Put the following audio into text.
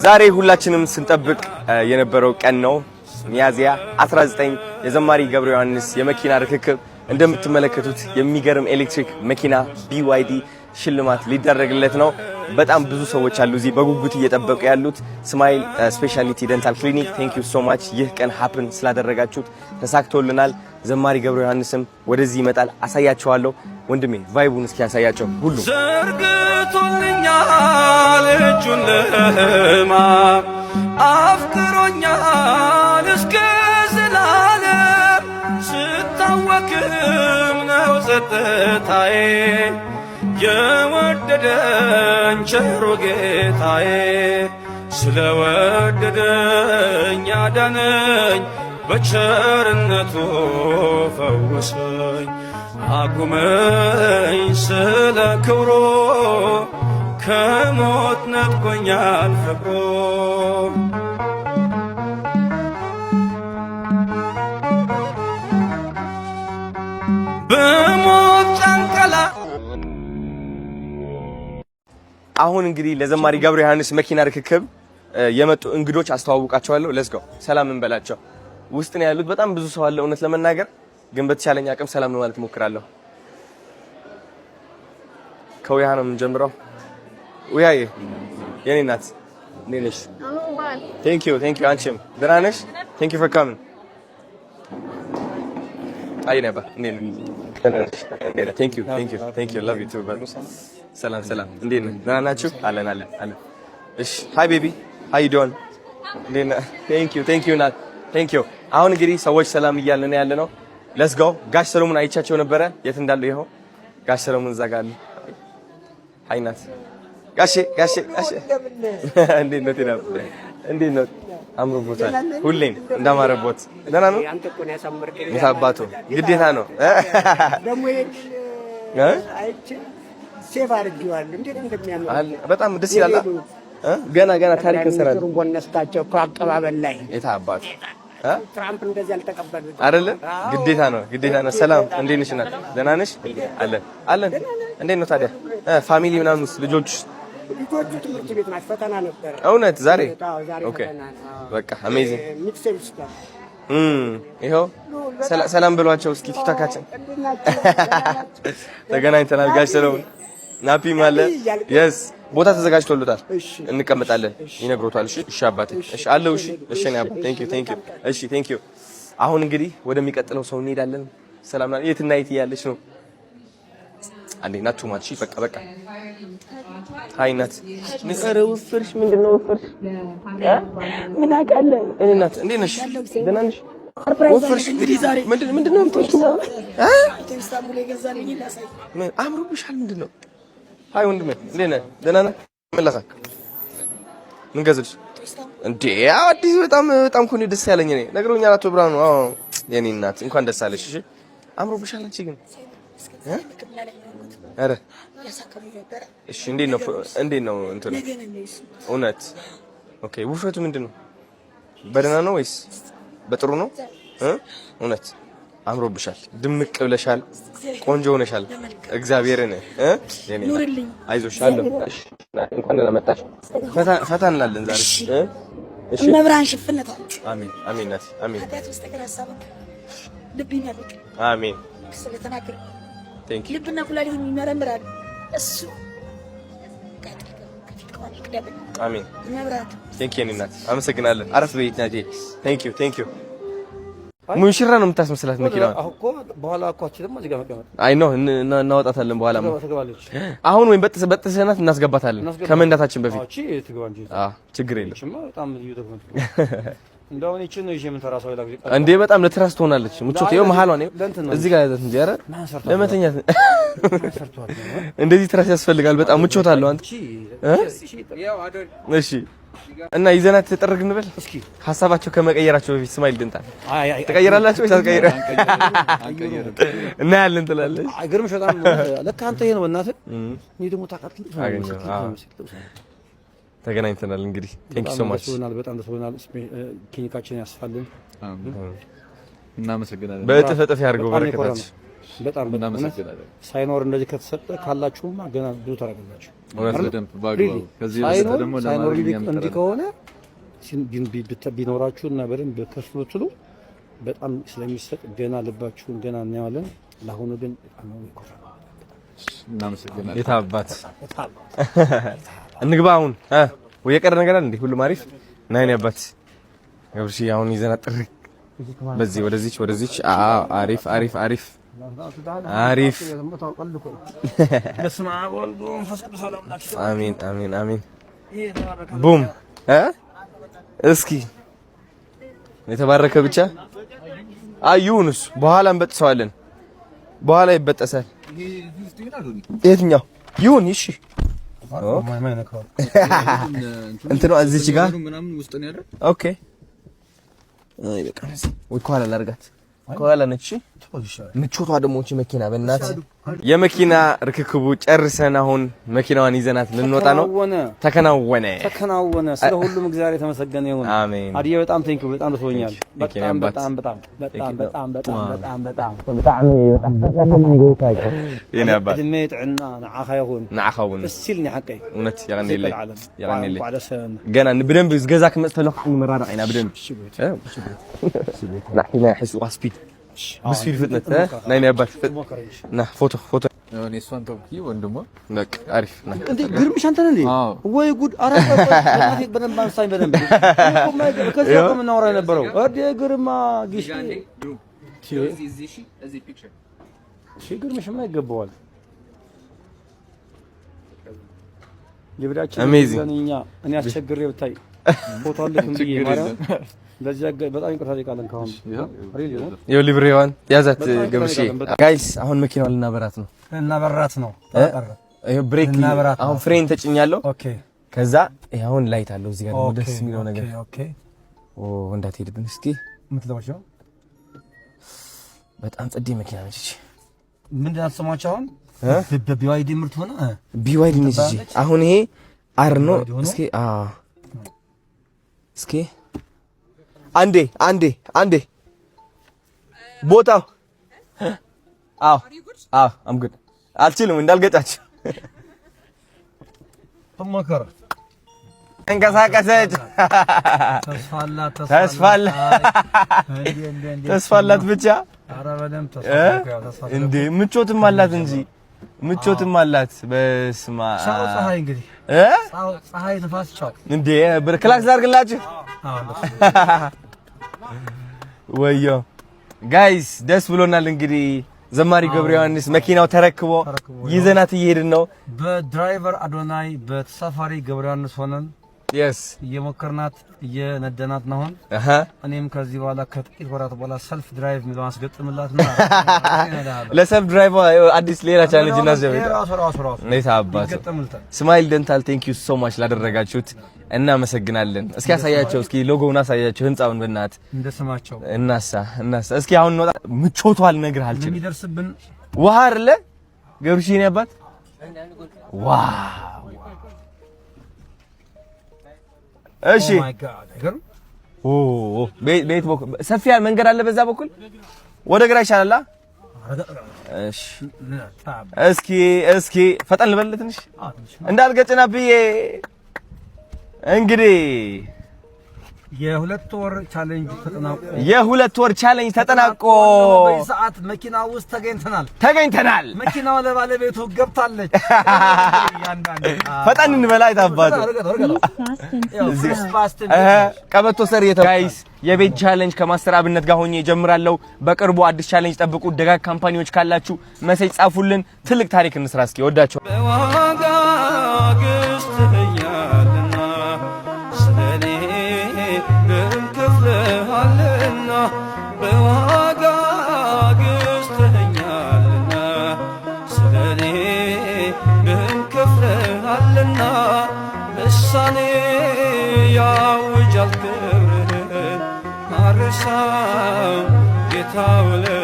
ዛሬ ሁላችንም ስንጠብቅ የነበረው ቀን ነው። ሚያዝያ 19 የዘማሪ ገብረ ዮሐንስ የመኪና ርክክብ። እንደምትመለከቱት የሚገርም ኤሌክትሪክ መኪና BYD ሽልማት ሊደረግለት ነው። በጣም ብዙ ሰዎች አሉ እዚህ በጉጉት እየጠበቁ ያሉት። Smile Specialty Dental Clinic, thank you so much። ይህ ቀን happen ስላደረጋችሁት ተሳክቶልናል። ዘማሪ ገብረ ዮሐንስም ወደዚህ ይመጣል፣ አሳያቸዋለሁ። ወንድሜ vibe ኡን እስኪ ያሳያቸው ሁሉ። ዘርግቶልኛል እጁን ለሕማም፣ አፍቅሮኛል እስከ ዘላለም፣ ስታወክም ነው ጸጥታዬ፣ የወደደኝ ቸሩ ጌታዬ፣ ስለወደደኝ አዳነኝ፣ በቸርነቱ ፈወሰኝ፣ አቁመኝ ስለ ክብሩ፣ ከሞት ነጥቆኛል ፍቅሩ። በሞት ጫንቃላ አሁን እንግዲህ ለዘማሪ ገብረ ዮሐንስ መኪና ርክክብ የመጡ እንግዶች አስተዋውቃቸዋለሁ። Let's go፣ ሰላም እንበላቸው። ውስጥ ነው ያሉት። በጣም ብዙ ሰው አለ። እውነት ለመናገር ግን በተቻለኝ አቅም ሰላም ነው ማለት እሞክራለሁ። ከውያ ነው የምንጀምረው። ውያዬ የኔ እናት እንዴት ነሽ? Thank you, thank you። አንቺም ደህና ነሽ? Thank you for coming። አይ ነበር፣ እንዴት ነህ? Thank you, thank you, thank you, love you too። ሰላም ሰላም፣ እንዴት ነህ? ደህና ናችሁ? አለን አለን አለን። እሺ፣ hi baby, how you doing? እንዴት ነህ? Thank you, thank you ናት፣ thank you። አሁን እንግዲህ ሰዎች ሰላም እያልን ያለ ነው። Let's go። ጋሽ ሰለሞን አይቻቸው ነበረ፣ የት እንዳሉ ይኸው ጋሽ ሰለሞን እዛ ጋር አሉ። Hi ናት። ጋሼ ጋሼ ጋሼ፣ እንዴት ነው? ጤና እንዴት ነው? አምሮቦታል። ሁሌም እንዳማረቦት ደህና ነው። የት አባቱ ግዴታ ነው። ደግሞ save አድርጌዋለሁ። እንዴት እንደሚያምር! በጣም ደስ ይላል። ገና ገና ታሪክ እንሰራለን። ነስታቸው እኮ አቀባበል ላይ የት አባቱ ትራምፕ እንደዚህ አልተቀበሉት። አይደለ? ግዴታ ነው፣ ግዴታ ነው። ሰላም፣ እንዴት ነሽ እናት? ደህና ነሽ? አለን አለን። እንዴት ነው ታዲያ family ምናምን ልጆች? ልጆቹ ትምህርት ቤት ናቸው። ፈተና ነበረ። እውነት ዛሬ? ዛሬ። Okay። ፈተና ነው። በቃ amazing። Mid semester። ይኸው ሰላም ብሏቸው እስኪ። ቲክቶካችን ተገናኝተናል። ጋሽ ሰለሞን ናፒም አለ። Yes፣ ቦታ ተዘጋጅቶሎታል። እንቀመጣለን። ይነግሮታል። እሺ እሺ አባቴ፣ እሺ አለው። እሺ እሺ ነው አባ፣ thank you, thank you። እሺ፣ thank you። አሁን እንግዲህ ወደሚቀጥለው ሰው እንሄዳለን። ሰላም የትና የት እያለች ነው? አንዴ ናት too much። በቃ በቃ። Hi እናት። ኧረ ወፈርሽ። ምንድን ነው ወፈርሽ? ምን አውቃለሁ እኔ። እናት እንዴት ነሽ? ደህና ነሽ? ወፈርሽ። ምንድን ምንድን ነው የምትወጪው? ምን አምሮብሻል? ምንድን ነው? Hi ወንድሜ፣ እንዴት ነህ? ደህና ነህ? ምን ላሳክ? ምን ገዝልሽ? እንዴ አዲስ፣ በጣም በጣም እኮ ነው ደስ ያለኝ። እኔ ነግሮኛል አቶ ብርሃኑ። አዎ የኔ እናት እንኳን ደስ አለሽ። እሺ አምሮብሻል። አንቺ ግን ኧረ እሺ፣ እንዴት ነው እንዴት ነው እንትኑ? እውነት okay። ውፍረቱ ምንድን ነው? በደህና ነው ወይስ በጥሩ ነው? እውነት አምሮብሻል፣ ድምቅ ብለሻል፣ ቆንጆ ሆነሻል። እግዚአብሔርን እ አይዞሽ አለሁ። እንኳን ደህና መጣሽ። ፈታ ፈታ እንላለን ዛሬ። እሺ መብራን ሽፍነቷ። አሜን አሜን ናት፣ አሜን። ኃጢአት በስተቀር ሀሳብክ ልብ ይመርቅ። አሜን። ስለተናገር Thank you። ልብና ኩላሊትን ይመረምራል እሱ። አሜን። መብራት። Thank you እናት፣ አመሰግናለን። አረፍ በይ እናቴ። Thank you, thank you። ሙሽራ ነው የምታስመስላት መኪናዋን። በኋላ እኮ አትችልም እዚህ ጋር መቀመጥ። አይ no፣ እናወጣታለን በኋላ። ትገባለች። አሁን ወይም በጥስ በጥሰናት እናስገባታለን ከመንዳታችን በፊት። አዎ፣ እቺ ትግባ እንጂ። አዎ፣ ችግር የለም። እቺማ በጣም ልዩ ተግባ። እንደው እኔ እቺን ነው ይዤ የምንተራሰው ሌላ ጊዜ። እንዴ በጣም ለትራስ ትሆናለች። ምቾት ይኸው መሀሏን ይኸው እዚህ ጋር ያዛት እንጂ ኧረ ለመተኛት እንደዚህ ትራስ ያስፈልጋል። በጣም ምቾት አለው። አንተ እሺ እና ይዘናት ተጠርግ እንበል እስኪ። ሀሳባቸው ከመቀየራቸው በፊት Smile Dental ትቀይራላችሁ ወይስ አትቀይረ? እናያለን ትላለች። አይገርምሽ? በጣም ለካ አንተ ይሄ ነው በእናትህ። እኔ ደግሞ ታውቃለህ ተገናኝተናል። እንግዲህ thank you so much። በጣም ደስ ብሎናል። ክሊኒካችን ያስፋልን። እናመሰግናለን። በእጥፍ እጥፍ ያድርገው በረከታችን። በጣም በጣም እውነት። እናመሰግናለን። ሳይኖር እንደዚህ ከተሰጠ ካላችሁማ ገና ብዙ ታደርጋላችሁ። እውነት በደንብ በአግባቡ ከዚህ የበለጠ ሳይኖር ደግሞ ሳይኖር ለማድረግ እንዲህ እኛም እንዲህ ጥረን ከሆነ ቢኖራችሁ እና በደንብ ከፍ ብትሉ በጣም ስለሚሰጥ ገና ልባችሁን ገና እናየዋለን። ለአሁኑ ግን በጣም ነው የኮራነው። እናመሰግናለን። የት አባት እንግባ አሁን እ ወይ የቀረ ነገር አለ እንዴ? ሁሉም አሪፍ ናይ የኔ አባት ገብርሽ አሁን ይዘና ጥርቅ በዚህ ወደዚች ወደዚች። አዎ፣ አሪፍ አሪፍ አሪፍ አሪፍ። በስመ አብ ወወልድ ወመንፈስ ቅዱስ አሐዱ አምላክ። አሜን አሜን አሜን። Boom እ እስኪ የተባረከ ብቻ አዩን እሱ በኋላ እንበጥሰዋለን። በኋላ ይበጠሳል። የትኛው ይሁን? እሺ፣ እንትኑ እዚች ጋር ምናምን ውስጥ ነው ያለው። Okay፣ አይ በቃ ወይ ከኋላ ላድርጋት። ከኋላ ነች። እሺ ምቾቷ ደግሞ እቺ መኪና በእናትህ። የመኪና ርክክቡ ጨርሰን አሁን መኪናዋን ይዘናት ልንወጣ ነው። ተከናወነ። ተከናወነ። ተከናወነ። ስለ ሁሉም እግዚአብሔር የተመሰገነ ይሁን። አሜን። አድዬ በጣም thank you፣ በጣም ደስ ብሎኛል። Thank you, በጣም አባት። በጣም በጣም በጣም በጣም በጣም በጣም በጣም የኔ አባት። ዕድመ ጥዕና ንዓኻ ይኹን። ንዓኻ እውን። ደስ ኢልኒ ሓቀይ። እውነት የቐንየለይ። ዓለም የቐንየለይ። እንኳዕ ደስ በለና። ገና ብደንብ ገዛ ክመፅእ ተለኹ ንመራረቕ ኢና ብደንብ ናሕና ሕስዋ speed ብ speed ፍጥነት እ ናይ ናይ ኣባት ና ፎቶ ፎቶ። እኔ እሷን ተውኪ ወንድሟ። በቃ አሪፍ ና። እንዴ ግርምሽ አንተ ነህ እንዴ? አዎ። ወይ ጉድ! ኧረ ቆይ ቆይ፣ በእናትህ በደንብ አንሳኝ በደንብ። እኔ እኮ ከዚህ እኮ የምናወራ የነበረው እንዴ ግርማ ጊሽ እሺ፣ ግርምሽማ ይገባዋል። ሊብሬያችን Amazing. ይዘን እኛ እኔ አስቸግሬ ብታይ ፎቶ አልክም ብዬ ችግር ማርያም የለም። ለዚህ በጣም ይቅርታ ጠይቃለን ካሁን really ነው። ይኸው ሊብሬዋን ያዛት። በጣም ይቅርታ ገብርሼ። ጠይቃለን፣ በጣም። Guys፣ አሁን መኪናዋን ልናበራት ነው። ልናበራት ነው። ይኸው brake። ልናበራት ነው። አሁን ፍሬን ተጭኛለሁ። ከዛ ይሄ አሁን light አለው እዚህ ጋር ደግሞ ደስ የሚለው ነገር ኦ እንዳትሄድብን እስኪ። የምትለባቸው በጣም ጸዴ መኪና ነች እቺ። ምንድን ናት ስሟቸው አሁን? በ BYD ምርት ሆነ። BYD ነች እቺ። አሁን ይሄ R ነው። BYD ሆኖ? እስኪ እስኪ አንዴ አንዴ አንዴ ቦታው አዎ አዎ I'm good። አልችልም እንዳልገጫችሁ። ተሞከረ። እንቀሳቀሰች። ተስፋ አላት። ተስፋ አላት። ተስፋ አላት ብቻ። ኧረ በደንብ እ? እንዴ ምቾትም አላት እንጂ ምቾትም አላት። በስመ አብ። ቻው ፀሐይ እንግዲህ። እ? ፀሐይ ንፋስ ቻው። እንዴ ክላክስ ላድርግላችሁ? ወዮ guys፣ ደስ ብሎናል። እንግዲህ ዘማሪ ገብረ ዮሐንስ መኪናው ተረክቦ ተረክቦ ይዘናት እየሄድን ነው። በ driver አዶናይ በተሳፋሪ ገብረ ዮሐንስ ሆነን እየሞከርናት እየነደናት ነው አሁን። እኔም ከዚህ በኋላ ከጥቂት ወራት በኋላ self drive የሚለውን አስገጥምላትና ለ self drive አዲስ ሌላ challenge እናዘጋጅ። ራሱ ራሱ ራሱ እንዴት አባቱ ይገጠምልታል። Smile Dental, thank you so much ላደረጋችሁት እናመሰግናለን። እስኪ አሳያቸው፣ እስኪ ሎጎውን አሳያቸው፣ ህንጻውን በእናትህ። እንደ ስማቸው። እናሳ እናሳ እስኪ አሁን እንወጣ። ምቾቷ ልነግርህ አልችልም። የሚደርስብን ውሃ አይደለ ገብርሽ የኔ አባት? Wow፣ እሺ። Oh my God፣ አይገርም? ኦ ቤት በኩል ሰፊ መንገድ አለ። በዛ በኩል ወደ ግራ ይሻላል። እሺ፣ እስኪ እስኪ ፈጠን ልበል ትንሽ እንዳልገጭና ብዬ እንግዲህ። የ2 ወር challenge ተጠናቆ የ2 ወር challenge ተጠናቆ በዚህ ሰዓት መኪና ውስጥ ተገኝተናል። ተገኝተናል። መኪናዋ ለባለቤቱ ገብታለች። ፈጠን እንበላ የታባቱ ቀበቶ ሰር guys፣ የቤት challenge ከ master አብነት ጋር ሆኜ ጀምራለሁ። በቅርቡ አዲስ challenge ጠብቁ። ደጋግ company ዎች ካላችሁ message ጻፉልን። ትልቅ ታሪክ እንስራ። እስኪ ወዳቸው። በዋጋ ገዝተኸኛልና ስለኔ ደም ከፍለሃልና በዋጋ ገዝተኸኛልና ስለኔ ደም ከፍለሃልና ልሳኔ ያውጃል ክብርህን አልረሳም ጌታ ውለታህን።